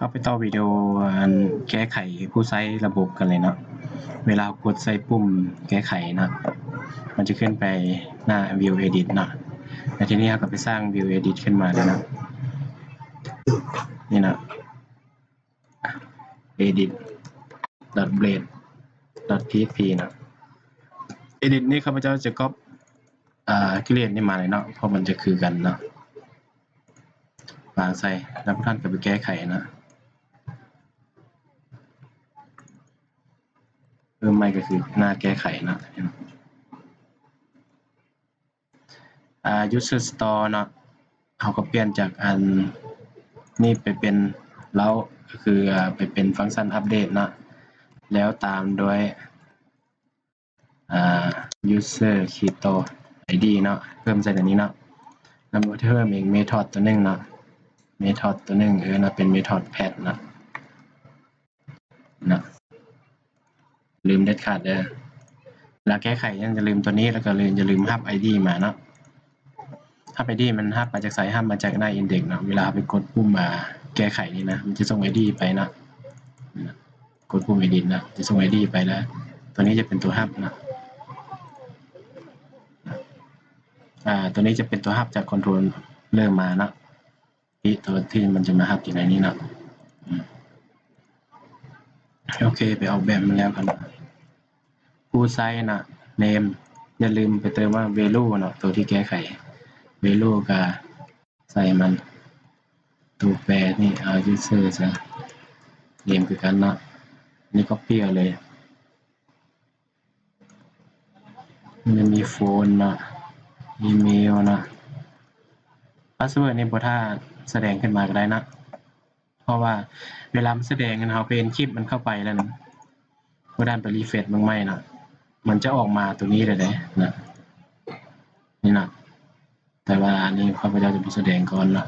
ເຮົາໄປຕໍ່ວິດີໂອອັນແກ້ໄຂຜູ້ໃຊ້ລະບົບກັນເລີຍເນາະ. ເວລາເຮົາກົດໃສ່ປຸ່ມແກ້ໄຂເນາະ ມັນຈະຂຶ້ນໄປໜ້າ View Edit ເນາະ ແລ້ວທີນີ້ເຮົາກໍໄປສ້າງ View Edit ຂຶ້ນມາເລີຍເນາະ. ນີ້ເນາະ edit.blade.php ເນາະ. Edit ນີ້ຂ້າພະເຈົ້າຈະກັອບ ອ່າ Gradient ນີ້ມາເລີຍເນາະ ເພາະມັນຈະຄືກັນເນາະ ວາງໃສ່ ແລ້ວພວກທ່ານກໍໄປແກ້ໄຂເນາະ. ເລີ່ມໃໝ່ກໍຄືໜ້າແກ້ໄຂເນາະ. ອ່າ User Store ເນາະ ເຮົາກໍປ່ຽນຈາກອັນນີ້ໄປເປັນ Route ກໍຄື ອ່າ ໄປເປັນຟັງຊັນອັບເດດເນາະ ແລ້ວຕາມດ້ວຍ ອ່າ User ຂີດຕໍ່ ID ເນາະ ເພີ່ມໃສ່ຕົວນີ້ເນາະ. ແລ້ວເພີ່ມອີກ Method ຕົວໜຶ່ງເນາະ Method ຕົວໜຶ່ງ ເອີ້ນວ່າເປັນ Method Path ເນາະ. ນະ ລືມເດັດຂາດເດີ ເວລາແກ້ໄຂຢ່າລືມຕົວນີ້ ແລ້ວກໍຢ່າລືມຮັບ ID ມາເນາະ. ຮັບ ID ມັນຮັບມາຈາກໃສ? ຮັບມາຈາກໜ້າ Index ເນາະ. ເວລາເຮົາໄປກົດປຸ່ມ ອ່າ ແກ້ໄຂນີ້ນະ ມັນຈະສົ່ງ ID ໄປເນາະ. ກົດປຸ່ມ Edit ນະ ຈະສົ່ງ ID ໄປ ແລ້ວຕົວນີ້ຈະເປັນຕົວຮັບເນາະ. ອ່າ ຕົວນີ້ຈະເປັນຕົວຮັບຈາກ Controller ມາເນາະ. ທີ່ ຕົວທີ່ມັນຈະມາຮັບຢູ່ໃນນີ້ເນາະ. ອືມ ໂອເຄ ໄປອອກແບບມັນແລ້ວກັນ. ຜູ້ໃຊ້ນະ name ຢ່າລືມໄປເຕີມວ່າ value ເນາະ ຕົວທີ່ແກ້ໄຂ value ກະໃສ່ມັນ. ຕົວແປນີ້ເອົາ user ຊະ name ຄືກັນເນາະ. ນີ້ copy ເອົາເລີຍ. ມັນມີ phone ເນາະ email ເນາະ. password ນີ້ບໍ່ຖ້າສະແດງຂຶ້ນມາກໍໄດ້ເນາະ ເພາະວ່າເວລາມັນສະແດງ ເຮົາໄປ encrypt ມັນເຂົ້າໄປແລ້ວນະ ບໍ່ທັນໄປ refresh ເບິ່ງໃໝ່ເນາະ ມັນຈະອອກມາຕົວນີ້ເລີຍເດ້ນະ. ນີ້ເນາະ ແຕ່ວ່າອັນນີ້ຂ້າພະເຈົ້າຈະບໍ່ສະແດງກ່ອນເນາະ.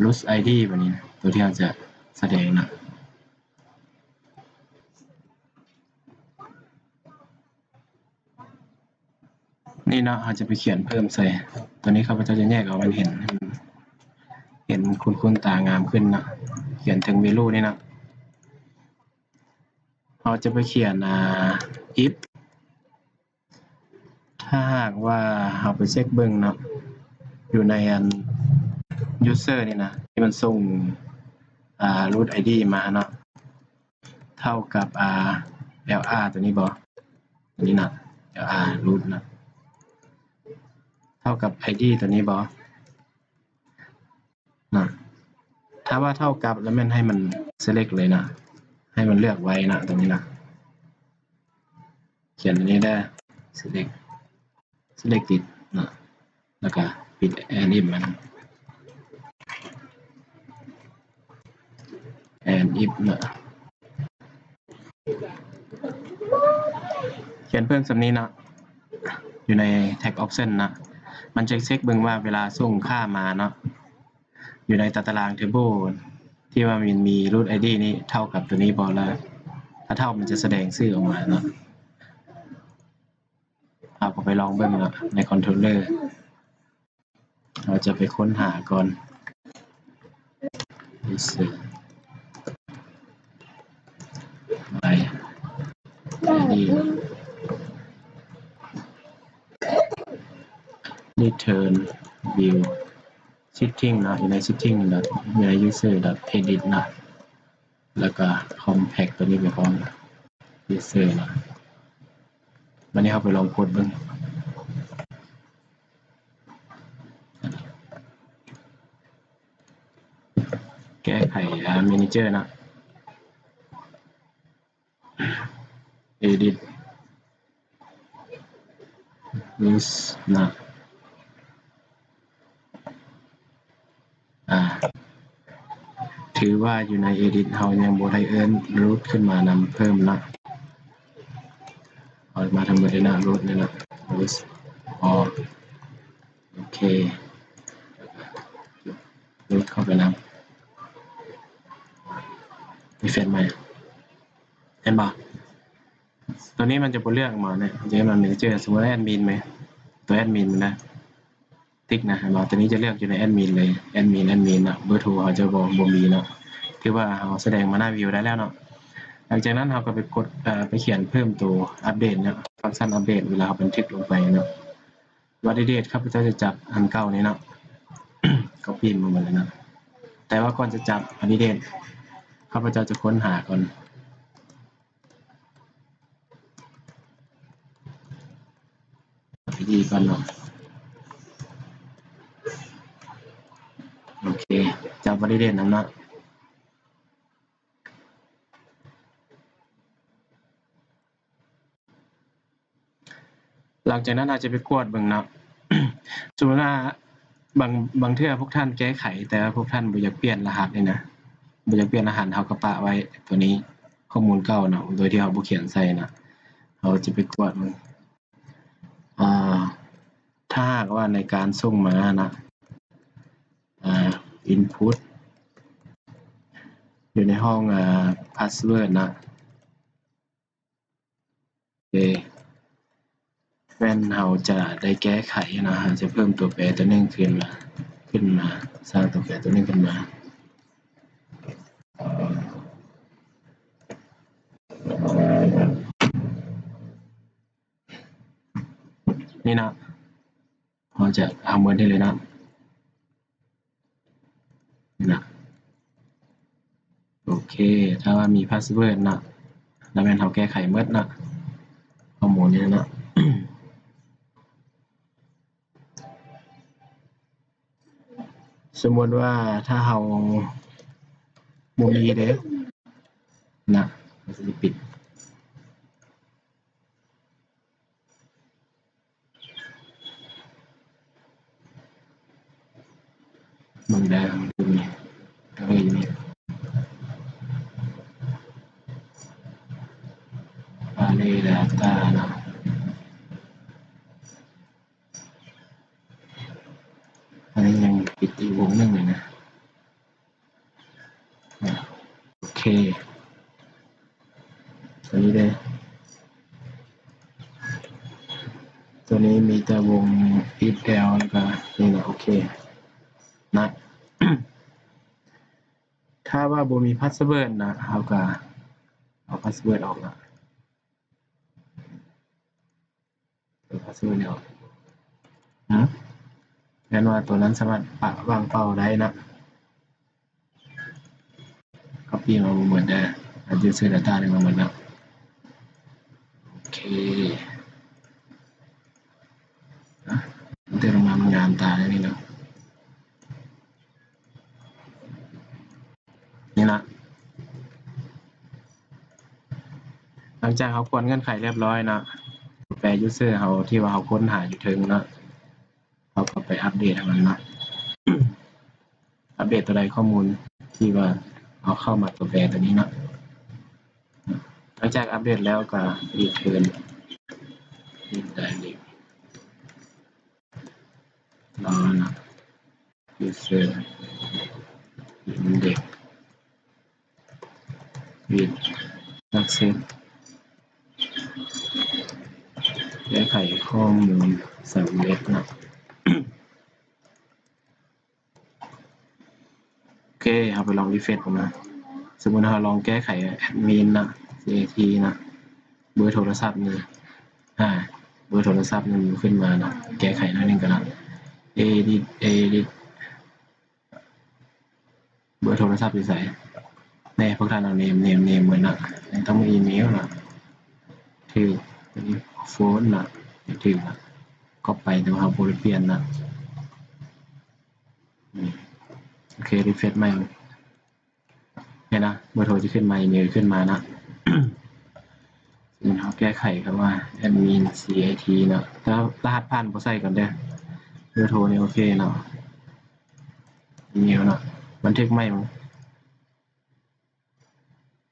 root ID ບາດນີ້ ຕົວທີ່ເຮົາຈະສະແດງນະ. ນີ້ເນາະ ເຮົາຈະໄປຂຽນເພີ່ມໃສ່ ຕົວນີ້ຂ້າພະເຈົ້າຈະແຍກເອົາໃຫ້ເຫັນ ເຫັນຄຸ້ນໆຕາງາມຂຶ້ນເນາະ. ຂຽນເຖິງ value ນີ້ເນາະ ເຮົາຈະໄປຂຽນ ອ່າ if ຖ້າຫາກວ່າເຮົາໄປເຊັກເບິ່ງເນາະ ຢູ່ໃນອັນ user ນີ້ນະ ທີ່ມັນສົ່ງ ອ່າ root ID ມາເນາະ ເທົ່າກັບ ອ່າ lr ຕົວນີ້ບໍ່? ຕົວນີ້ນະ lr root ນະ ເທົ່າກັບ ID ຕົວນີ້ບໍ່? ນະ ຖ້າວ່າເທົ່າກັບ ແລ້ວແມ່ນໃຫ້ມັນ select ເລີຍນະ ໃຫ້ມັນເລືອກໄວ້ນະ ຕົວນີ້ນະ. ຂຽນຕົວນີ້ເດີ select select it ເນາະ ແລ້ວກະປິດ and if ມັນ and if ເນາະ. ຂຽນເພີ່ມສ່ຳນີ້ເນາະ ຢູ່ໃນ tag option ເນາະ ມັນຈະເຊັກເບິ່ງວ່າເວລາສົ່ງຄ່າມາເນາະ ຢູ່ໃນຕາຕະລາງ table ທີ່ວ່າມັນມີ root ID ນີ້ເທົ່າກັບຕົວນີ້ບໍ່ ແລ້ວຖ້າເທົ່າມັນຈະສະແດງຊື່ອອກມາເນາະ. ເຮົາກໍໄປລອງເບິ່ງເນາະ ໃນ controller ເຮົາຈະໄປຄົ້ນຫາກ່ອນ user by ID return view setting ເນາະ ຢູ່ໃນ setting ເນາະ ຢູ່ໃນ user dot edit ເນາະ ແລ້ວກໍ compact ຕົວນີ້ໄປພ້ອມ user ເນາະ. ບາດນີ້ເຮົາໄປລອງກົດເບິ່ງ ແກ້ໄຂ manager ເນາະ edit root ນະ ອ່າ ຖືວ່າຢູ່ໃນ edit ເຮົາຍັງບໍ່ໄດ້ເອີ້ນ root ຂຶ້ນມານຳເພີ່ມເນາະ. ເອົາມາທັງໝົດເລີຍເນາະ root ນີ້ເນາະ root all ໂອເຄ root ເຂົ້າໄປນຳ refresh ໃໝ່ ເຫັນບໍ່? ຕົວນີ້ມັນຈະບໍ່ເລືອກໝໍເນຍ ມັນຈະເຮັດມາ manager ສົມມຸດ admin ແມ ຕົວ admin ມັນນະ ຕິກນະ ເຫັນບໍ່? ຕົວນີ້ຈະເລືອກຢູ່ໃນແອັດມິນເລີຍ ແອັດມິນ ແອັດມິນເນາະ ເບີໂທເຮົາຈະບໍ່ ບໍ່ມີເນາະ ຖືວ່າເຮົາສະແດງມາໜ້າວິວໄດ້ແລ້ວເນາະ. ຫຼັງຈາກນັ້ນເຮົາກໍໄປກົດ ເອີ ໄປຂຽນເພີ່ມໂຕອັບເດດເນາະ ຟັງຊັນອັບເດດ ເວລາເຮົາບັນທຶກລົງໄປເນາະ. ວາລິເດດ ຂ້າພະເຈົ້າຈະຈັບອັນເກົ່ານີ້ເນາະ ກັອບປີ້ມາໝົດເລີຍເນາະ. ແຕ່ວ່າກ່ອນຈະຈັບວາລິເດດ ຂ້າພະເຈົ້າຈະຄົ້ນຫາກ່ອນ ໄອດີກ່ອນເນາະ. ໂອເຄ ຈັບວາລິເດດນຳເນາະ. ຫຼັງຈາກນັ້ນເຮົາຈະໄປກວດເບິ່ງເນາະ ສົມມຸດວ່າບາງ ບາງເທື່ອພວກທ່ານແກ້ໄຂ ແຕ່ວ່າພວກທ່ານບໍ່ຢາກປ່ຽນລະຫັດນີ້ນະ ບໍ່ຢາກປ່ຽນລະຫັດ ເຮົາກໍປະໄວ້ຕົວນີ້ ຂໍ້ມູນເກົ່າເນາະ ໂດຍທີ່ເຮົາບໍ່ຂຽນໃສ່ນະ. ເຮົາຈະໄປກວດເບິ່ງ ອາ ຖ້າຫາກວ່າໃນການສົ່ງມານະ ອາ ອິນພຸດ ຢູ່ໃນຫ້ອງ ອາ ພາສເວີດນະ ເອ ແມ່ນເຮົາຈະໄດ້ແກ້ໄຂເນາະ ເຮົາຈະເພີ່ມຕົວແປຕົວໜຶ່ງຂຶ້ນມາ ຂຶ້ນມາ ສ້າງຕົວແປຕົວໜຶ່ງຂຶ້ນມາ. ນີ້ເນາະ ເຮົາຈະເອົາໝົດນີ້ເລີຍເນາະ ນີ້ນະ. ໂອເຄ ຖ້າວ່າມີພາສເວີດເນາະ ລະແມ່ນເຮົາແກ້ໄຂໝົດເນາະ ຂໍ້ມູນນີ້ເນາະ. ສົມມຸດວ່າຖ້າເຮົາບໍ່ມີເດ້ນະ ເຮົາຊິໄດ້ປິດ ເບິ່ງໄດ້ ເບິ່ງນີ້ ເອີ ຢູ່ນີ້ ອາເຣດາຕ້າເນາະ. ອັນນີ້ຍັງປິດອີກວົງໜຶ່ງເລີຍນະ. ໂອເຄ ຕົວນີ້ເດ້ ຕົວນີ້ມີແຕ່ວົງ if else ແລ້ວກະນີ້ນະ. ໂອເຄນະ ຖ້າວ່າບໍ່ມີພາສເວີດນະ ເຮົາກະເອົາພາສເວີດອອກນະ. ພາສເວີດແລ້ວ ຮະ ແມ່ນວ່າຕົວນັ້ນສາມາດປະວ່າງເປົ່າໄດ້ນະ. ກັອບປີ້ມາບໍ່ໝົດເດີ ເອົາ user data ນີ້ມາໝົດເນາະ. ໂອເຄ ນະ ເຕີມມາມັນງາມຕາແນວນີ້ເນາະ. ນີ້ນະ ຫຼັງຈາກເຮົາກວດເງື່ອນໄຂລຽບຮ້ອຍເນາະ ແປ user ເຮົາທີ່ວ່າເຮົາຄົ້ນຫາຢູ່ເທິງເນາະ ເຮົາກໍໄປອັບເດດໃຫ້ມັນເນາະ. ອັບເດດຕົວໃດ ຂໍ້ມູນທີ່ວ່າເຮົາເຂົ້າມາຕົວແປຕົວນີ້ເນາະ. ຫຼັງຈາກອັບເດດແລ້ວກໍ return index ລໍນະ user index with success ແກ້ໄຂຂໍ້ມູນສຳເລັດເນາະ. ໂອເຄ ເຮົາໄປລອງ refresh ເບິ່ງນະ. ສົມມຸດເຮົາລອງແກ້ໄຂແອັດມິນນະ CAT ນະ ເບີໂທລະສັບນີ້ ອາ ເບີໂທລະສັບນີ້ມັນຂຶ້ນມານະ ແກ້ໄຂໜ້ອຍໜຶ່ງກໍໄດ້ edit edit ເບີໂທລະສັບຢູ່ໃສ? ແນ່ ພວກທ່ານເອົາ name name name ເໝິດນະ ຕ້ອງມີອີເມວນະ ຖືກ phone ນະ ຖືກນະ copy ໄປ ແຕ່ວ່າເຮົາບໍ່ໄດ້ປ່ຽນນະ. ໂອເຄ refresh ໃໝ່ ເຫັນນະ ເບີໂທຈະຂຶ້ນມາ ອີເມວຂຶ້ນມານະ. ເຮົາແກ້ໄຂຄຳວ່າ admin cit ເນາະ ແຕ່ລະຫັດຜ່ານບໍ່ໃສ່ກ່ອນເດີ ເບີໂທນີ້ໂອເຄເນາະ ອີເມວເນາະ ບັນທຶກໃໝ່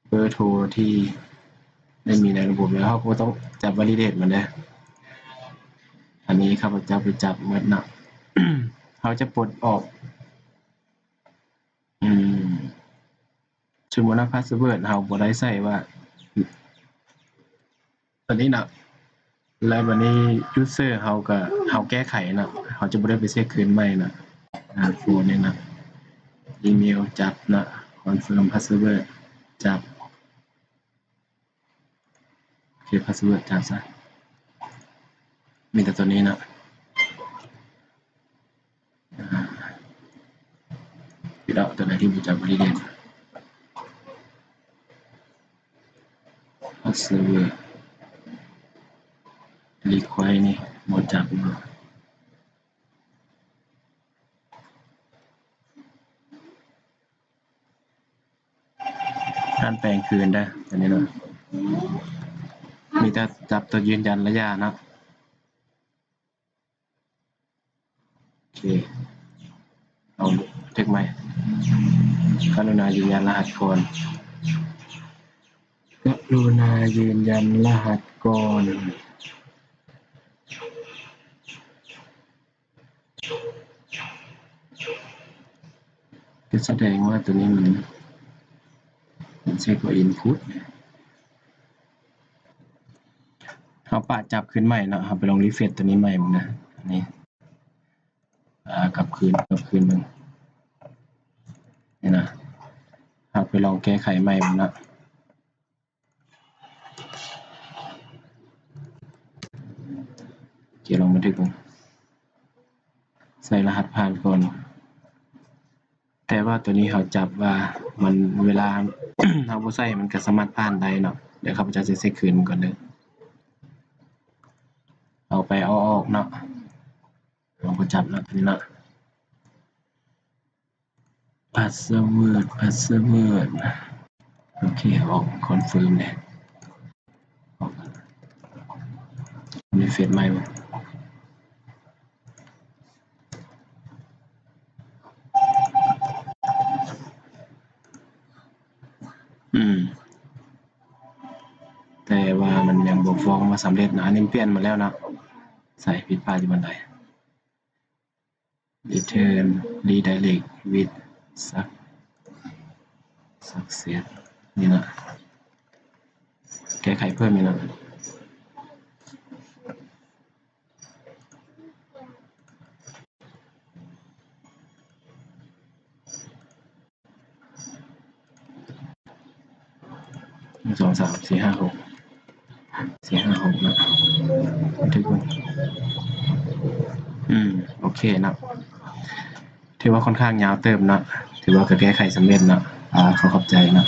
ເບີໂທທີ່ໄດ້ມີໃນລະບົບແລ້ວ ເຮົາກໍບໍ່ຕ້ອງຈັບ validate ມັນເດີ. ອັນນີ້ຂ້າພະເຈົ້າໄປຈັບໝົດເນາະ ເຮົາຈະປົດອອກ ອືມ ສົມມຸດວ່າ password ເຮົາບໍ່ໄດ້ໃສ່ວ່າ ອັນນີ້ເນາະ ແລ້ວບັດນີ້ user ເຮົາກໍ ເຮົາແກ້ໄຂເນາະ ເຮົາຈະບໍ່ໄດ້ໄປເຊັກຄືນໃໝ່ນະ. ອາ ໂຟນນີ້ນະ ອີເມວຈັບນະ ຄອນເຟີມພາສເວີດຈັບ ໂອເຄ ພາສເວີດຈັບຊະ ມີແຕ່ຕົວນີ້ນະ. ອາ ປິດເອົາຕົວໃດທີ່ບໍ່ຈັບ ບໍ່ໄດ້ເດັ່ນ ພາສເວີດ ຣີຄວາຍນີ້ບໍ່ຈັບເນາະ. ການແປງຄືນເດີ ອັນນີ້ເນາະ ມີແຕ່ຈັບຕົວຢືນຢັນ ແລະ ຢ່າເນາະ. ໂອເຄ ເອົາເທັກໃໝ່ ກະລຸນາຢືນຢັນລະຫັດກ່ອນ ກະລຸນາຢືນຢັນລະຫັດກ່ອນ. ກໍສະແດງວ່າຕົວນີ້ມັນ ມັນເຊັກວ່າອິນພຸດ. ເຮົາປະຈັບຄືນໃໝ່ເນາະ ເຮົາໄປລອງຣີເຟຣຊຕົວນີ້ໃໝ່ເບິ່ງນະ ອັນນີ້ ອາ ກັບຄືນ ກັບຄືນເບິ່ງ ນີ້ນະ ເຮົາໄປລອງແກ້ໄຂໃໝ່ເບິ່ງເນາະ. ໂອເຄ ລອງບັນທຶກເບິ່ງ ໃສ່ລະຫັດຜ່ານກ່ອນ ແຕ່ວ່າຕົວນີ້ເຮົາຈັບວ່າມັນ ເວລາເຮົາບໍ່ໃສ່ ມັນກໍສາມາດຜ່ານໄດ້ເນາະ. ດຽວຂ້າພະເຈົ້າຊິເຊັກຄືນກ່ອນເດີ ເອົາໄປເອົາອອກເນາະ ເຮົາບໍ່ຈັບເນາະ ຕົວນີ້ເນາະ. ພາສເວີດ ພາສເວີດ ໂອເຄ ອອກ ຄອນເຟີມແລ້ວ ອອກ ຣີເຟຣຊໃໝ່ ອືມ ແຕ່ວ່າມັນຍັງບໍ່ຟ້ອງວ່າສຳເລັດນະ. ອັນນີ້ປ່ຽນມາແລ້ວເນາະ ໃສ່ຜິດພາດຢູ່ບ່ອນໃດ? Return redirect with suc-, success ນີ້ນະ ແກ້ໄຂເພີ່ມນີ້ນະ. ໜຶ່ງ ສອງ ສາມ ສີ່ ຫ້າ ຫົກ ສີ່ ຫ້າ ຫົກເນາະ ບັນທຶກເບິ່ງ ອືມ ໂອເຄເນາະ ຖືວ່າຄ່ອນຂ້າງຍາວເຕີບເນາະ ຖືວ່າກໍແກ້ໄຂສຳເລັດເນາະ ອາ ຂໍຂອບໃຈເນາະ.